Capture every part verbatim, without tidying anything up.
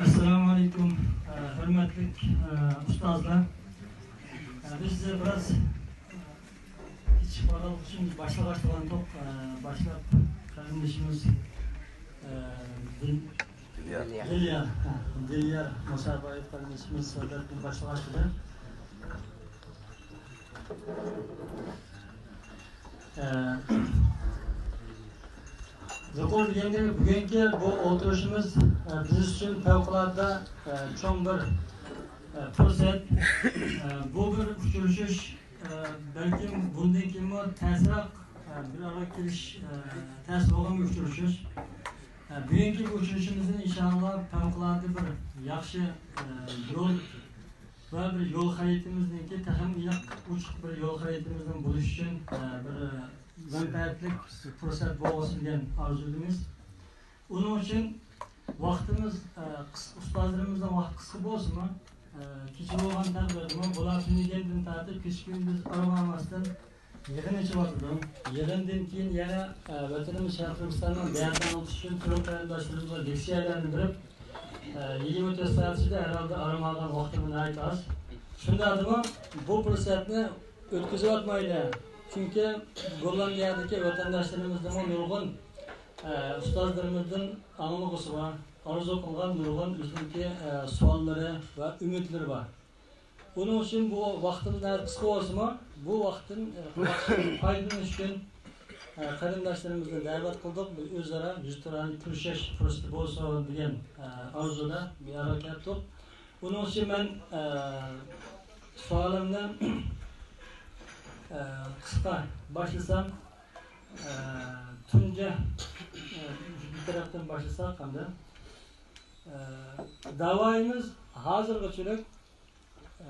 ئەسسالامۇ ئەلەيكۇم، ھۆرمەتلىك ئۇستازلار. بىز بىراز كېچىكىپ قالغان ئۈچۈن باشلىغاچ بولغاندۇق. باشلاپ قېرىندىشىمىز دىل- دىليار، دىليار، ھە، دىليار مۇسابايېف قېرىندىشىمىز سۆھبەتنى باشلىغاچ بولدى. ئە، يۇقىرىدا دېگەندەك، بۈگۈنكى بۇ ئولتۇرۇشىمىز، ئە، بىز ئۈچۈن پەۋقۇلئاددە، ئە، چوڭ بىر، ئە، پۇرسەت. ئە، بۇ بىر ئۇچرىشىش، ئە، بەلكىم بۇندىن كېيىنمۇ تەسرەك، ئە، بىر ئارىغا كېلىش، ئە، تەس بولغان بىر ئۇچرىشىش. ئە، بۈگۈنكى بۇ ئۇچرىشىشىمىزدىن ئىنشائاللا پەۋقۇلئاددە بىر ياخشى، ئە، يول ۋە بىر يول خەرىتىمىزنىڭكى تېخىمۇ ئېنىق، ئوچۇق بىر يول خەرىتىمىزنىڭ بولۇشى ئۈچۈن، ئە، بىر، ئە، مەنپەئەتلىك پۇرسەت بولغۇسى دېگەن ئارزۇدىمىز. ئۇنىڭ ئۈچۈن ۋاقتىمىز، ئە، قىس-، ئۇستازلىرىمىزنىڭ ۋاقتى قىسقا بولسىمۇ، ئە، كېچە بولغان تەقدىردىمۇ بۇلار تۈنىگەندىن تارتىپ كېچە كۈندۈز ئارام ئالماستىن يىغىن ئېچىۋاتىدۇ. يىغىندىن كېيىن يەنە، ئە، ۋەتىنىمىز شەرقىي تۈركىستاننىڭ دەردىنى ئاڭلىتىش ئۈچۈن تۈرك قېرىنداشلىرىمىزغا لېكسىيەلەرنى بېرىپ، ئە، يىگىرمە تۆت سائەت ئىچىدە ھەرھالدا ئارام ئالغان ۋاقتىمىز ناھايىتى ئاز. شۇنداقتىمۇ بۇ پۇرسەتنى ئۆتكۈزۈۋاتمايلى. چۈنكى گوللاندىيەدىكى ۋەتەنداشلىرىمىزدىنمۇ نۇرغۇن، ئە، ئۇستازلىرىمىزدىن ئاڭلىغۇسى بار، ئارزۇ قىلغان نۇرغۇن ئۆزىنىڭكى، ئە، سوئاللىرى ۋە ئۈمىدلىرى بار. ئۇنىڭ ئۈچۈن بۇ ۋاقتىمىز ناھايىتى قىسقا بولسىمۇ، بۇ ۋاقىتتىن، ئە، پايدىلىنىش ئۈچۈن، ئە، قېرىنداشلىرىمىزنى دەۋەت قىلدۇق. بىز ئۆزئارا يۈزتۇرانە كۆرۈشۈش پۇرسىتى بولسۇن دېگەن، ئە، ئارزۇدا بىر ئارىغا كەلدۇق. ئۇنىڭ ئۈچۈن مەن، ئە، سوئالىمنى، ئە، قىسقا باشلىسام، ئە، تۇنجى، ئە، بىر تەرەپتىن باشلىساق ئەمدى. ئە، داۋايىمىز ھازىرغىچىلىك، ئە،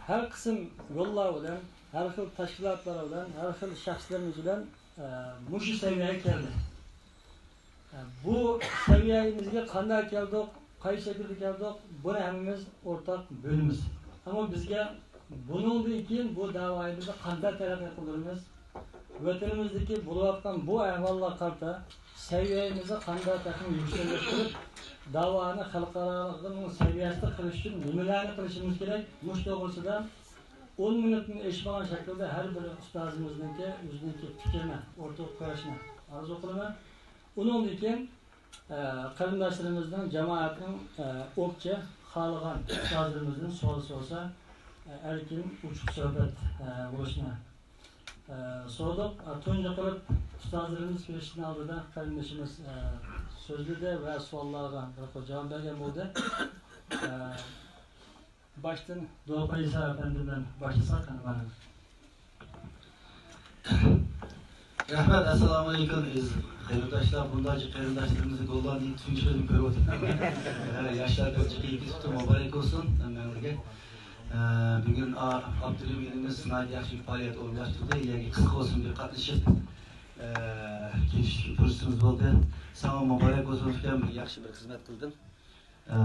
ھەر قىسىم يوللار بىلەن، ھەر خىل تەشكىلاتلار بىلەن، ھەر خىل شەخسلىرىمىز بىلەن، ئە، مۇشۇ سەۋىيەگە كەلدى. ئە، بۇ سەۋىيەمىزگە قانداق كەلدۇق، قايسى شەكىلدە كەلدۇق، بۇنى ھەممىمىز ئورتاق بىلىمىز. ئەمما بىزگە بۇنىڭدىن كېيىن بۇ داۋايىمىزنى قانداق تەرەققىي قىلدۇرىمىز؟ ۋەتىنىمىزدىكى بولۇۋاتقان بۇ ئەھۋاللارغا قارىتا سەۋىيەمىزنى قانداق تېخىمۇ يۈكسەلتتۈرۈپ، داۋانى خەلقئارانىڭ سەۋىيەسىدە قىلىش ئۈچۈن نېمىلەرنى قىلىشىمىز كېرەك؟ مۇشۇ توغرىسىدا ئون مىنۇتتىن ئېشمىغان شەكىلدە ھەر بىر ئۇستازىمىزنىڭكى ئۆزىنىڭكى پىكرىنى ئوتتۇرىغا قويۇشنى ئارزۇ قىلىمەن. ئۇنىڭدىن كېيىن، ئە، قېرىنداشلىرىمىزنىڭ، جامائەتنىڭ، ئە، ئوپچە خالىغان ئۇستازلىرىمىزدىن سوئال سورىسا، ئە، ئەركىن، ئوچۇق سۆھبەت، ئە، بولۇشنى، ئە، سورىدۇق. ئە، تۇنجى قىلىپ ئۇستازلىرىمىز كىرىشتىن ئالدىدا قېرىندىشىمىز، ئە، سۆزلىدى ۋە سوئاللارغا بىر قول جاۋاب بەرگەن بولدى. ئە، باشتىن دوپا ئىسا ئەپەندىمدىن باشلىساق قېنى مانا. رەھمەت، ئەسسالامۇئەلەيكۇم ئەزىز قېرىنداشلار، بۇنداق قېرىنداشلىرىمىزنى گوللاندىيە تۇنجى قېتىم كۆرۈۋاتىمەن. ھە، ياشلار بىر چىقىپ كېتىپتۇ، مۇبارەك بولسۇن ھەممەڭلارگە. ھە، بۈگۈن ئا-، ئابدۇرېھىم ئىنىمىز ناھايىتى ياخشى بىر پائالىيەت ئورۇنلاشتۇردى، يەنى قىسقا بولسۇن بىر قاتنىشىپ، ھە، كېلىش پۇرسىتىمىز بولدى. ساڭا مۇبارەك بولسۇن ئۇكام، بىر ياخشى بىر خىزمەت قىلدىڭ. ئە،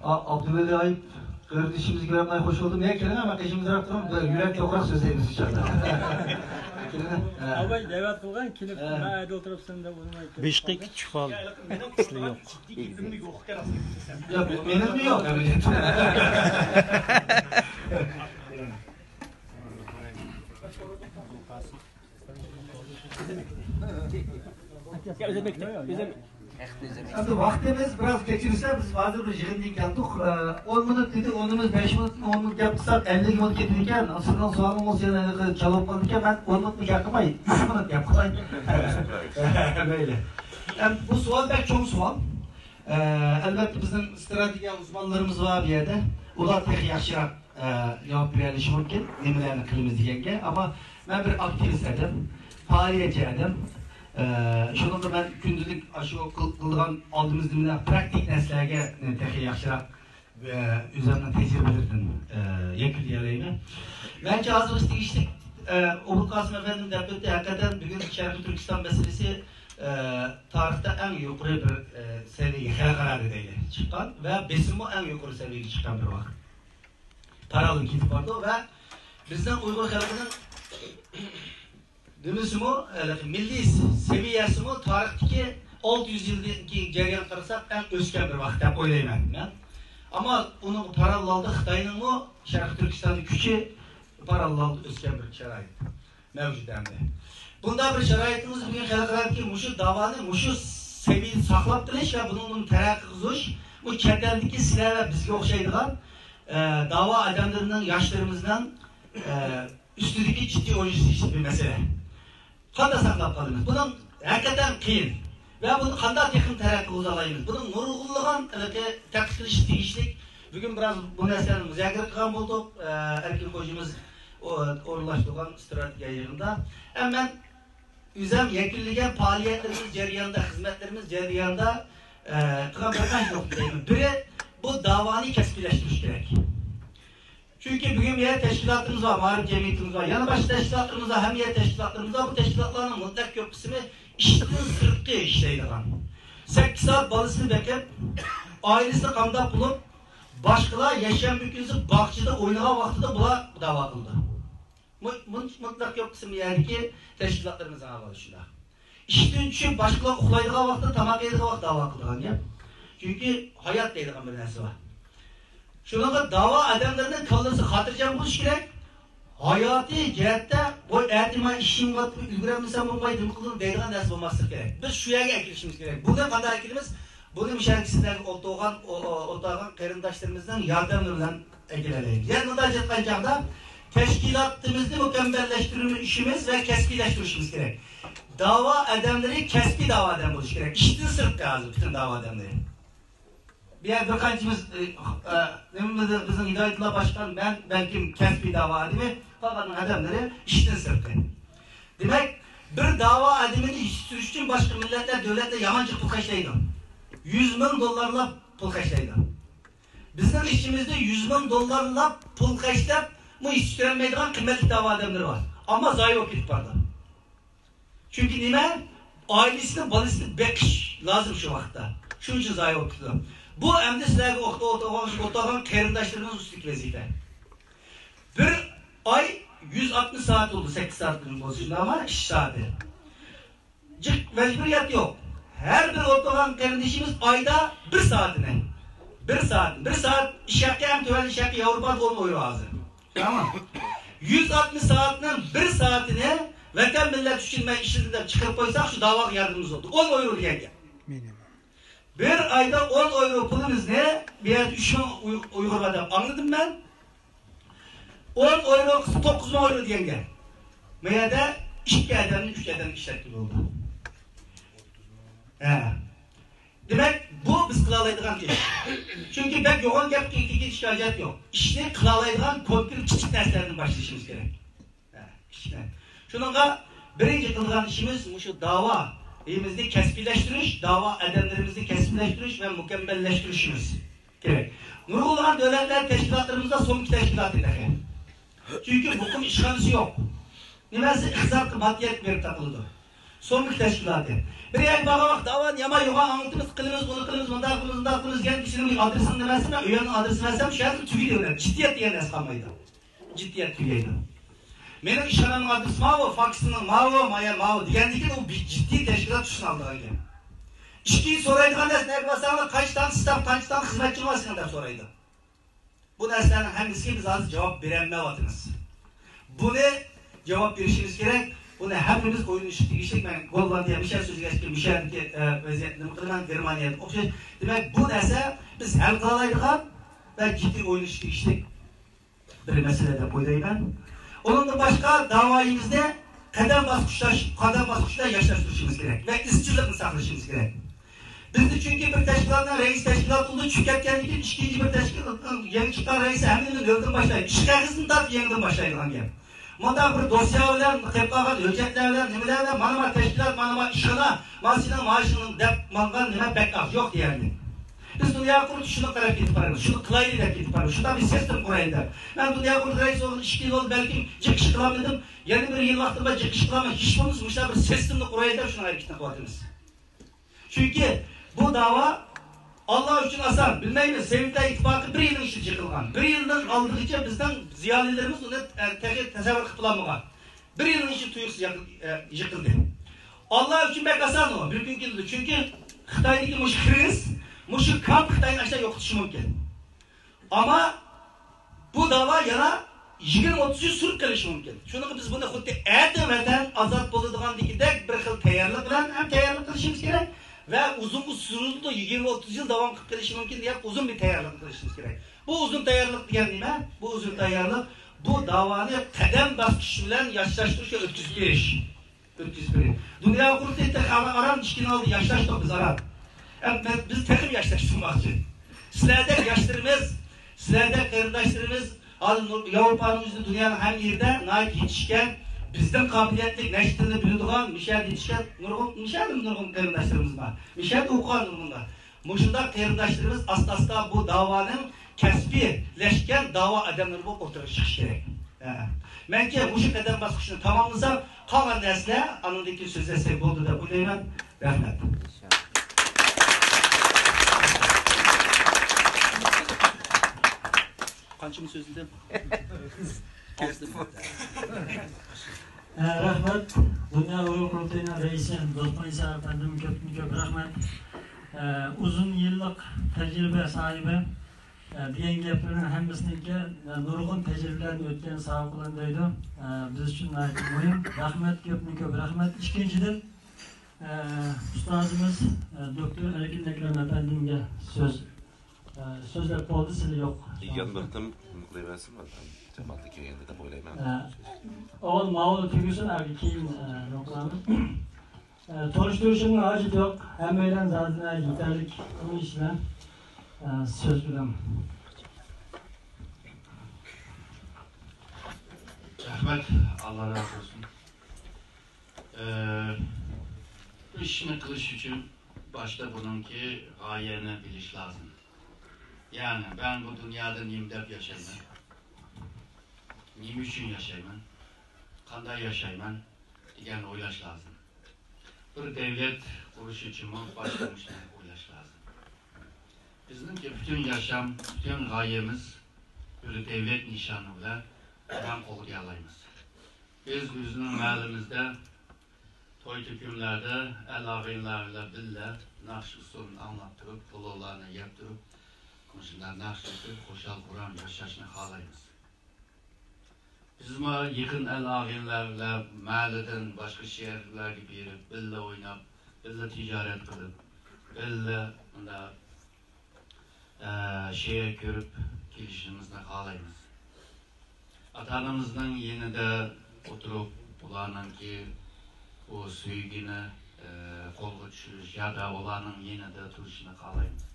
ئا-، ئابدۇۋەلى ئايۇپ قېرىندىشىمىزگە بەرمەي خوش بولدۇم. يا، كېلىڭە، مەن قېشىمىزراق تۇرۇڭ، بىر يۈرەك توقراق سۆزلەيمىز ئىنشاللا. كېلىڭە. ئە. ئاباي دەۋەت قىلغان، كېلىپ، ئە. مەن ئەدە ئولتۇرۇپسەن دەپ ئۇنىماي كېلىپ بېشىقى قالدى. كىچىك قالدى. ئىسلى يوق. يا، بۇ مېنىڭمۇ يوق، ئەمەلىيەتتە. ئەمدى ۋاقتىمىز بىراز كەچۈرسە، بىز ھازىر بىر يىغىندىن كەلدۇق. ئە، ئون مىنۇت دېدى، ئونىمىز بەش مىنۇت، ئون مىنۇت گەپ قىلساق، ئەللىك مىنۇت كېتىدىكەن. سىزنىڭ سوئالىڭىز يەنە جاۋاب قىلىدىكەن. مەن ئون مىنۇتمۇ گەپ قىلماي، ئۈچ مىنۇت گەپ قىلاي. مەيلى. ئەم، بۇ سوئال بەك چوڭ سوئال. ئە، ئەلۋەتتە، بىزنىڭ ئىستراتېگىيە ئۇزمانلىرىمىز بار بۇ يەردە. ئۇلار تېخى ياخشىراق ئە، جاۋاب بېرەلىشى مۇمكىن، نېمىلەرنى قىلىمىز دېگەنگە. ئەمما مەن بىر ئاكتىۋىست ئادەم، پائالىيەتچى ئادەم. ئە، شۇنىڭغا مەن كۈندىلىك ئاشۇ قىل-، قىلىدىغان ئالدىمىزدا مۇنداق پراكتىك نەرسىلەرگە، ئە، تېخى ياخشىراق، ئە، ئۆزۈمنىڭ تەجرىبىلىرىدىن، ئە، يەكۈنلىيەلەيمەن. مەنچە ھازىرغىچە تېگىشلىك، ئە، ئوبۇلقاسىم ئەپەندىم دەپ ئۆتتى. ھەقىقەتەن بۈگۈن شەرقىي تۈركىستان مەسىلىسى، ئە، تارىختا ئەڭ يۇقىرى بىر، ئە، سەۋىيەگە، خەلقئارادا دەيلى، چىققان ۋە بېسىممۇ ئەڭ يۇقىرى سەۋىيەگە چىققان بىر ۋاقىت. پاراللېل كېتىپ بارىدۇ ۋە بىزنىڭ ئۇيغۇر خەلقىنىڭ نېمىسىمۇ، ھېلىقى مىللىي سەۋىيەسىمۇ تارىختىكى ئالتە يۈز يىلدىن كېيىن جەريان قارىساق، ئەڭ ئۆسكەن بىر ۋاقىت دەپ ئويلايمەن مەن. ئەمما ئۇنىڭغا پاراللېلدا خىتاينىڭمۇ شەرقىي تۈركىستاندا كۈچى پاراللېلدا ئۆسكەن بىر شارائىت مەۋجۇت ئەمدى. بۇنداق بىر شارائىتىمىز بۈگۈن خەلقئارادىكى مۇشۇ داۋانى مۇشۇ سەۋىيەدە ساقلاپ قېلىش ۋە بۇنىڭدىن تەرەققىي قىلدۇرۇش، بۇ چەت ئەلدىكى سىلەر ۋە بىزگە ئوخشايدىغان، ئە، داۋا ئادەملىرىنىڭ، ياشلىرىمىزنىڭ، ئە، ئۈستىدىكى جىددىي ئويلىشىش بىر مەسىلە. قانداق ساقلاپ قالىمىز؟ بۇنىڭ ھەقىقەتەن قىيىن. ۋە بۇنى قانداق تېخىمۇ تەرەققىي قىلغۇزالايمىز؟ بۇنىڭ نۇرغۇنلىغان تەتقىق قىلىش تېگىشلىك. بۈگۈن بىراز بۇ نەرسىلەرنى مۇزاكىرە قىلغان بولدۇق. ئەركىن خوجىمىز ئو-، ئورۇنلاشتۇرغان ئىستراتېگىيە يىغىنىدا. ئەمما مەن ئۆزۈم يەكۈنلىگەن پائالىيەتلىرىمىز جەريانىدا، خىزمەتلىرىمىز جەريانىدا، ئە، قىلغان بىر قانچە نۇقتا دەيمەن. بىرى، بۇ داۋانى كەسپىيلەشتۈرۈش كېرەك. چۈنكى بۈگۈن بۇ يەردە تەشكىلاتىمىز بار، مائارىپ جەمئىيىتىمىز بار، يەنە باشقا تەشكىلاتلىرىمىز بار، ھەممە يەردە تەشكىلاتلىرىمىز بار. بۇ تەشكىلاتلارنىڭ مۇتلەق كۆپ قىسمى ئىشتىن سىرتقى ئىشلەيدىغان. سەككىز سائەت بالىسىنى بېقىپ، ئائىلىسىنى قامداپ بولۇپ، باشقىلار يەكشەنبە كۈنىسى باغچىدا ئوينىغان ۋاقتىدا بۇلار داۋا قىلىدۇ. مۇ-، مۇ-، مۇتلەق كۆپ قىسىم يەردىكى تەشكىلاتلىرىمىزنىڭ ئەھۋالى شۇنداق. ئىشتىن چۈشۈپ، باشقىلار ئۇخلايدىغان ۋاقىتتا، تاماق يەيدىغان ۋاقىتتا داۋا قىلىدىغان گەپ. چۈنكى ھايات دەيدىغان بىر نەرسە بار. شۇنىڭغا داۋا ئادەملىرىنىڭ كاللىسى خاتىرجەم بولۇشى كېرەك. ھاياتىي جەھەتتە، ۋوي، ئەتە مانا ئىشىم بار، ئۈلگۈرەلمىسەم بولمايدۇ، نېمە قىلدىم دەيدىغان نەرسە بولماسلىقى كېرەك. بىز شۇ يەرگە ئەكېلىشىمىز كېرەك. بۇنى قانداق ئەكېلىمىز؟ بۇنى مۇشۇ سىلەرگە ئولتۇرغان، ئو-، ئو-، ئولتۇرغان قېرىنداشلىرىمىزنىڭ ياردەملىرى بىلەن ئەكېلەلەيمىز. يەنە مۇنداق ئېيتقان چاغدا، تەشكىلاتىمىزنى مۇكەممەللەشتۈرۈشىمىز ۋە كەسپىيلەشتۈرۈشىمىز كېرەك. داۋا ئادەملىرى كەسپىي داۋا ئادەم بولۇشى كېرەك. ئىشتىن سىرتقى ھازىر پۈتۈن داۋا ئادەملىرى. بۇ يەردە بىر قانچىمىز، ئى، ئى، نېمە، بىزنىڭ ھىدايەتۇللا باشقان، مەن بەلكىم كەسپىي داۋا ئادىمى، قالغان ئادەملىرى ئىشتىن سىرتقى. دېمەك، بىر داۋا ئادىمىنى يېتىشتۈرۈش ئۈچۈن باشقا مىللەتلەر، دۆلەتلەر يامان جىق پۇل خەجلەيدۇ. يۈز مىڭ دوللارلاپ پۇل خەجلەيدۇ. بىزنىڭ ئىچىمىزدە يۈز مىڭ دوللارلاپ پۇل خەجلەپمۇ يېتىشتۈرەلمەيدىغان قىممەتلىك داۋا ئادەملىرى بار. ئەمما زايە بولۇپ كېتىپ بارىدۇ. چۈنكى نېمە؟ ئائىلىسىنى، بالىسىنى بېقىش لازىم شۇ ۋاقىتتا. شۇنىڭ ئۈچۈن زايە بولۇپ كېتىدۇ. بۇ ئەمدى سىلەرگە ئوقۇتۇۋاتقان، ئوقۇتۇۋاتقان قېرىنداشلىرىمىز ئۈستىدىكى ۋەزىپە. بىر ئاي يۈز ئاتمىش سائەت بولىدۇ، سەككىز سائەتتىن بولسا، شۇنداقمۇ؟ ئىش سائىتى. جىق مەجبۇرىيەت يوق. ھەر بىر ئولتۇرغان قېرىندىشىمىز ئايدا بىر سائىتىنى، بىر سائەت، بىر سائەت ئىش ھەققى ھەم تۆۋەن ئىش ھەققى ياۋروپادا ئون ئويرو ھازىر. تامام. يۈز ئاتمىش سائەتنىڭ بىر سائىتىنى ۋەتەن مىللەت ئۈچۈن مەن ئىشلىدىم دەپ چىقىرىپ قويساق، شۇ داۋاغا ياردىمىمىز بولدى. ئون ئويرو دېگەن گەپ. بىر ئايدا ئون ئويرو پۇلىمىزنى، بۇ يەردە ئۈچ مىڭ ئۇي-، ئۇيغۇر بار دەپ ئاڭلىدىم مەن. ئون ئويرو قىلسا توققۇز مىڭ ئويرو دېگەن گەپ. بۇ يەردە ئىككى ئادەمنى، ئۈچ ئادەمنى ئىشلەتكىلى بولىدۇ. ھە. دېمەك، بۇ بىز قىلالايدىغان ئىش. چۈنكى بەك يوغان گەپكە كېتىشكە ھاجەت يوق. ئىشنى قىلالايدىغان كونكرېت كىچىك نەرسىلەردىن باشلىشىمىز كېرەك. ھە، كىچىك نەرسە. شۇنىڭغا بىرىنچى قىلىدىغان ئىشىمىز مۇشۇ داۋا ئىمىزنى كەسپىيلەشتۈرۈش، داۋا ئادەملىرىمىزنى كەسپىيلەشتۈرۈش ۋە مۇكەممەللەشتۈرۈشىمىز كېرەك. نۇرغۇنلىغان دۆلەتلەر تەشكىلاتلىرىمىزدا سومكا تەشكىلاتى تېخى. چۈنكى مۇقىم ئىشخانىسى يوق. نېمەسى ئىقتىسادقا ماددىيەت بېرىپ تاقىلىدۇ. سومكا تەشكىلاتى. بىر يەرگە بارغان ۋاقىتتا، ئاۋۋال يامان يوغان ئاڭلىتىمىز، قىلىمىز، ئۇنى ققىلىمىز، مۇنداق قىلىمىز، مۇنداق قىلىمىز دېگەن كىشىنىڭ ئادرېسىنى نېمە ئەمەسمۇ، ئۆيۈمنىڭ ئادرېسىنى بەرسەم، شۇ يەردە تۈگىدى ئۇلار. جىددىيەت دېگەن نەرسە قالمايدۇ. جىددىيەت تۈگەيدۇ. مېنىڭ ئىشخانامنىڭ ئادرېسى ماۋۇ، فاكسىمنىڭ ماۋۇ، مايا ماۋۇ دېگەندىن كېيىن ئۇ بىر جىددىي تەشكىلات تۈسىنى ئالىدىغان گەپ. ئىككىنچى سورايدىغان نەرسە، نەگە بارساڭلار، قانچە دانە ستاف، قانچە دانە خىزمەتچىڭ بار سېنىڭ دەپ سورايدۇ. بۇ نەرسىلەرنىڭ ھەممىسىگە بىز ھازىر جاۋاب بېرەلمەيۋاتىمىز. بۇنى جاۋاب بېرىشىمىز كېرەك. بۇنى ھەممىمىز ئويلىنىشقا تېگىشلىك. مەن گوللاندىيە، مىشەل سۆزلىگەچكە، مىشەلدىكى، ئە، ۋەزىيەتنى نېمە قىلىمەن، گېرمانىيەدە ئوخشاش. دېمەك، بۇ نەرسە بىز ھەل قىلالايدىغان ۋە جىددىي ئويلىنىشقا تېگىشلىك بىر مەسىلە دەپ ئويلايمەن. ئۇنىڭدىن باشقا، داۋايىمىزنى قەدەم باسقۇچلاش، قەدەم باسقۇچتا ياشاشتۇرۇشىمىز كېرەك ۋە ئىزچىللىقنى ساقلىشىمىز كېرەك. بىزدە چۈنكى بىر تەشكىلاتنىڭ رەئىسى تەشكىلات بولدى، چۈشۈپ كەتكەندىن كېيىن ئىككىنچى بىر تەشكىلاتنىڭ يېڭى چىققان رەئىسى ھەممىنى نۆلدىن باشلايدۇ. ئىش قەغىزىنى تارتىپ يېڭىدىن باشلايدىغان گەپ. مۇنداق بىر دوسيە بىلەن، قېلىپ قالغان ھۆججەتلەر بىلەن، نېمىلەر بىلەن، مانا، مانا تەشكىلات، مانا، مانا ئىشخانا، مانا سېنىڭ مائاشىڭ دەپ ماڭغان نېمە بەك ئاز، يوق دېيەرلىك. بىز دۇنيا قۇرۇلتىيى شۇنى قاراپ كېتىپ بارىمىز، شۇنى قىلايلى دەپ كېتىپ بارىمىز، شۇنداق بىر سىستېما قۇرايلى دەپ. مەن دۇنيا قۇرۇلتىيى رەئىسى بولغىلى ئىككى يىل بولدى، بەلكىم جىق ئىش قىلالمىدىم. يەنە بىر يىل ۋاقتىم بار، جىق ئىش قىلالماي، ھېچ بولمىسا مۇشۇنداق بىر سىستېمىنى قۇرايلى دەپ شۇنىڭ ھەرىكىتىنى قىلىۋاتىمىز. چۈنكى بۇ داۋا ئاللا ئۈچۈن ئاسان، بىلمەيمىز، سوۋېتلار ئىتتىپاقى بىر يىلنىڭ ئىچىدە يىقىلغان. بىر يىلدىن ئالدىغىچە بىزنىڭ زىيالىيلىرىمىز ئۇنى، ئە، تېخى تەسەۋۋۇر قىلىپ بولالمىغان. بىر يىلنىڭ ئىچىدە تۇيۇقسىز يىقىل-، ئە، يىقىلدى. ئاللا ئۈچۈن بەك ئاسان ئۇ، بىر كۈن كېلىدۇ. چۈنكى خىتايدىكى مۇشۇ كىرىز، مۇشۇ كامپ خىتاينى ئاشۇنداق يوقىتىشى مۇمكىن. ئەمما بۇ داۋا يەنە يىگىرمە ئوتتۇز يىل سۈرۈپ قېلىشى مۇمكىن. شۇنىڭغا بىز بۇنى خۇددى ئەتە ۋەتەن ئازاد بولىدىغاندىكىدەك بىر خىل تەييارلىق بىلەن ھەم تەييارلىق قىلىشىمىز كېرەك ۋە ئۇزۇنغا سوزۇلىدۇ، يىگىرمە ئوتتۇز يىل داۋام قىلىپ قېلىشى مۇمكىن دېگەن ئۇزۇن بىر تەييارلىق قىلىشىمىز كېرەك. بۇ ئۇزۇن تەييارلىق دېگەن نېمە؟ بۇ ئۇزۇن تەييارلىق، بۇ داۋانى قەدەم باسقۇچ بىلەن ياشلاشتۇرۇشقا ئۆتكۈزۈپ بېرىش. ئۆتكۈزۈپ بېرىش. دۇنيا قۇرۇلتىيى تېخى ئاران ئىككى يىل ئالدى ياشلاشتۇق بىز ئاران. ئەمما بىز تېخىمۇ ياشلاشتۇرماقچى. سىلەردەك ياشلىرىمىز، سىلەردەك قېرىنداشلىرىمىز، ھازىر نۇر-، ياۋروپانىڭ ئۆزىدە، دۇنيانىڭ ھەممە يېرىدە ناھايىتى يېتىشكەن، بىزدىن قابىلىيەتلىك، نەچچە تىلنى بىلىدىغان، مۇشۇ يەردە يېتىشكەن نۇرغۇن، مۇشۇ يەردىمۇ نۇرغۇن قېرىنداشلىرىمىز بار. مۇشۇ يەردە ئوقۇغان نۇرغۇنلار. مۇشۇنداق قېرىنداشلىرىمىز ئاستا-ئاستا بۇ داۋانىڭ كەسپىيلەشكەن داۋا ئادەملىرى بولۇپ ئوتتۇرىغا چىقىشى كېرەك. ھە. مەنچە مۇشۇ قەدەم باسقۇچنى تاماملىساق، قالغان نەرسىلەر ئاندىن كېيىن سۆزلەشسەك بولىدۇ دەپ ئويلايمەن. رەھمەت. قانچىمۇ سۆزلىدىم؟ ئە، رەھمەت. دۇنيا ئۇيغۇر قۇرۇلتىيىنىڭ رەئىسى دوستۇم ئىسا ئەپەندىمگە كۆپتىن كۆپ رەھمەت. ئە، ئۇزۇن يىللىق تەجرىبە ساھىبى، ئە، دېگەن گەپلىرىنىڭ ھەممىسىنىڭكى، ئە، نۇرغۇن تەجرىبىلەردىن ئۆتكەن ساۋاقلىرىنى دەيدۇ. ئە، بىز ئۈچۈن ناھايىتى مۇھىم. رەھمەت، كۆپتىن كۆپ رەھمەت. ئىككىنچىدىن، ئە، ئۇستازىمىز، ئە، دوكتور ئەركىن ئەكرەم ئەپەندىمگە سۆز، ئە، سۆزلەپ بولدى، سىلى يوق. يەنە بىر قېتىم نېمە قىلىۋەرسىن، جامائەتلەر كەلگەندە دەپ ئويلايمەن. ئە، ئاۋۋال ماۋۇنى تۈگىسۇن، ئەگەر كېيىن، ئە، نېمە قىلارمىز. ئە، تونۇشتۇرۇشۇمنىڭ ھاجىتى يوق، ھەممەيلەن زادىلا يېتەرلىك تونۇشىسىلەر. ئە، سۆز بىلەن. رەھمەت، ئاللا رازى بولسۇن. ئى، بىر ئىشنى قىلىش ئۈچۈن باشتا بۇنىڭكى غايەنى بىلىش لازىم. يەنى، مەن بۇ دۇنيادا نېمە دەپ ياشايمەن؟ نېمە ئۈچۈن ياشايمەن؟ قانداق ياشايمەن؟ دېگەننى ئويلاش لازىم. بىر دەۋلەت قۇرۇش ئۈچۈنمۇ باشتا مۇشۇنى ئويلاش لازىم. بىزنىڭكى پۈتۈن ياشام، پۈتۈن غايەمىز بىر دەۋلەت نىشانى بىلەن ئادەم قولغا ئالايمىز. بىز ئۆزىنىڭ مەھەللىمىزدە توي-تۆكۈنلەردە ئەل-ئاغىنىلەر بىلەن بىللە ناخشا-ئۇسسۇلنى ئاڭلاپ تۇرۇپ، پولۇلارنى يەپ تۇرۇپ، مۇشۇنداق ناخشا ئېيتىپ، خۇشال-خۇرام ياشاشنى خالايمىز. بىزمۇ يېقىن ئەل-ئاغىنىلەر بىلەن مەھەللىدىن باشقا شەھەرلەرگە بېرىپ، بىللە ئويناپ، بىللە تىجارەت قىلىپ، بىللە مۇنداق ئە، شەھەر كۆرۈپ كېلىشىمىزنى خالايمىز. ئاتا-ئانىمىزنىڭ يېنىدا ئولتۇرۇپ، ئۇلارنىڭكى بۇ سۆيگۈنى، ئە، قولغا چۈشۈرۈش يادا ئۇلارنىڭ يېنىدا تۇرۇشىنى خالايمىز.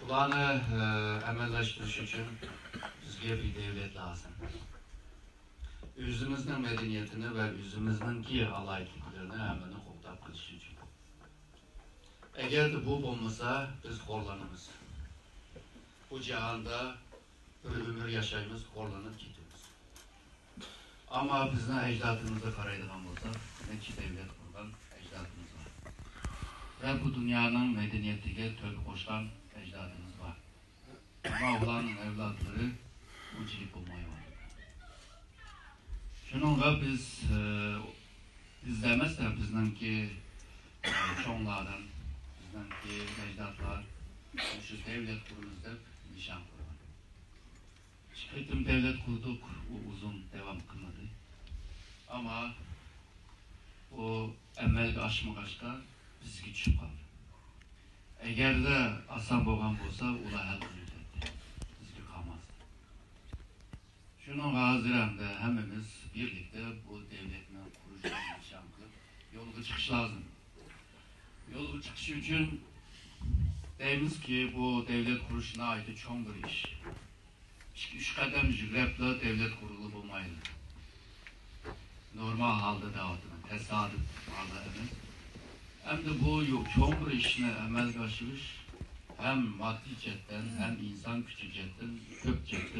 بۇلارنى، ئە، ئەمەللەشتۈرۈش ئۈچۈن بىزگە بىر دەۋلەت لازىم. ئۆزىمىزنىڭ مەدەنىيىتىنى ۋە ئۆزىمىزنىڭكى ئالاھىدىلىكلىرىنى ھەممىنى قوغداپ قېلىش ئۈچۈن. ئەگەردە بۇ بولمىسا، بىز خورلىنىمىز. بۇ جاھاندا بىر ئۆمۈر ياشايمىز، خورلىنىپ كېتىمىز. ئەمما بىزنىڭ ئەجدادىمىزغا قارايدىغان بولساق، نەچچە دەۋلەت قۇرغان ئەجدادىمىز بار. ۋە بۇ دۇنيانىڭ مەدەنىيىتىگە تۆھپە قوشقان ئەجدادىمىز بار. ئەمما ئۇلارنىڭ ئەۋلادلىرى ئۇنچىلىك بولمايۋاتىدۇ. شۇنىڭغا بىز، ئە، بىز ئەمەس، بىزنىڭكى، ئە، چوڭلاردىن، بىزنىڭكى ئەجدادلار مۇشۇ دەۋلەت قۇرىمىز دەپ نىشان قويغان. ئىككى قېتىم دەۋلەت قۇردۇق، ئۇ ئۇزۇن داۋام قىلمىدى. ئەمما ئۇ ئەمەلگە ئاشمىغاچقا بىزگە چۈشۈپ قالدى. ئەگەردە ئاسان بولغان بولسا، ئۇلار ھەل قىلىۋېتەتتى، بىزگە قالماستى. شۇنىڭغا ھازىر ئەمدى ھەممىمىز بىرلىكتە بۇ دەۋلەتنى قۇرۇشنى نىشان قىلىپ يولغا چىقىش لازىم. يولغا چىقىش ئۈچۈن دەيمىزكى، بۇ دەۋلەت قۇرۇش ناھايىتى چوڭ بىر ئىش. ئىككى، ئۈچ قەدەم يۈگرەپلا دەۋلەت قۇرغىلى بولمايدۇ. نورمال ھالدا دەۋاتىمەن، تاسادىپ ھالدا ئەمەس. ئەمدى بۇ يو-، چوڭ بىر ئىشنى ئەمەلگە ئاشۇرۇش ھەم ماددىي جەھەتتىن، ھەم ئىنسان كۈچى جەھەتتىن، كۆپ جەھەتتىن